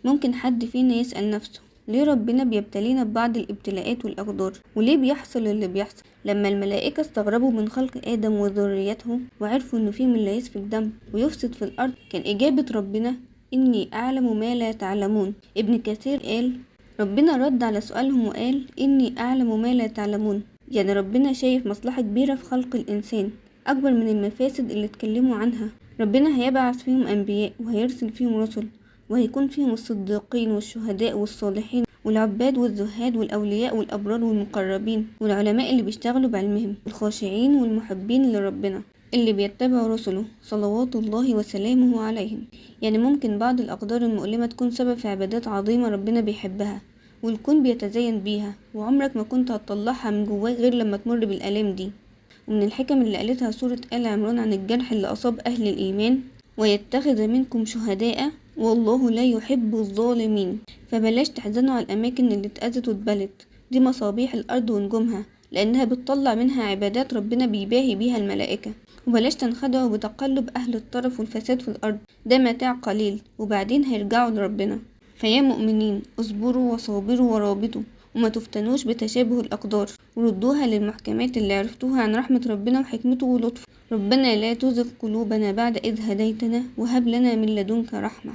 ممكن حد فينا يسأل نفسه ليه ربنا بيبتلينا ببعض الابتلاءات والأقدار، وليه بيحصل اللي بيحصل؟ لما الملائكة استغربوا من خلق آدم وذريته وعرفوا إنه فيهم اللي يسفك دم ويفسد في الأرض، كان إجابة ربنا إني أعلم ما لا تعلمون. ابن كثير قال ربنا رد على سؤالهم وقال إني أعلم ما لا تعلمون، يعني ربنا شايف مصلحة كبيرة في خلق الإنسان أكبر من المفاسد اللي اتكلموا عنها. ربنا هيبعث فيهم أنبياء وهيرسل فيهم رسل، وهيكون فيهم الصديقين والشهداء والصالحين والعباد والزهاد والأولياء والأبرار والمقربين والعلماء اللي بيشتغلوا بعلمهم، الخاشعين والمحبين لربنا اللي بيتبعوا رسله صلوات الله وسلامه عليهم. يعني ممكن بعض الأقدار المؤلمة تكون سبب في عبادات عظيمة ربنا بيحبها والكون بيتزين بيها، وعمرك ما كنت هتطلعها من جواك غير لما تمر بالآلام دي. ومن الحكم اللي قالتها سورة آل عمران عن الجرح اللي أصاب أهل الإيمان، ويتخذ منكم شهداء والله لا يحب الظالمين. فبلاش تحزنوا على الأماكن اللي اتأذت واتبلت، دي مصابيح الأرض ونجومها، لأنها بتطلع منها عبادات ربنا بيباهي بيها الملائكة. وبلاش تنخدعوا بتقلب أهل الطرف والفساد في الأرض، ده متاع قليل وبعدين هيرجعوا لربنا. فيا مؤمنين اصبروا وصابروا ورابطوا، وما تفتنوش بتشابه الأقدار، وردوها للمحكمات اللي عرفتوها عن رحمة ربنا وحكمته ولطفه. ربنا لا تزغ قلوبنا بعد إذ هديتنا وهب لنا من لدنك رحمة.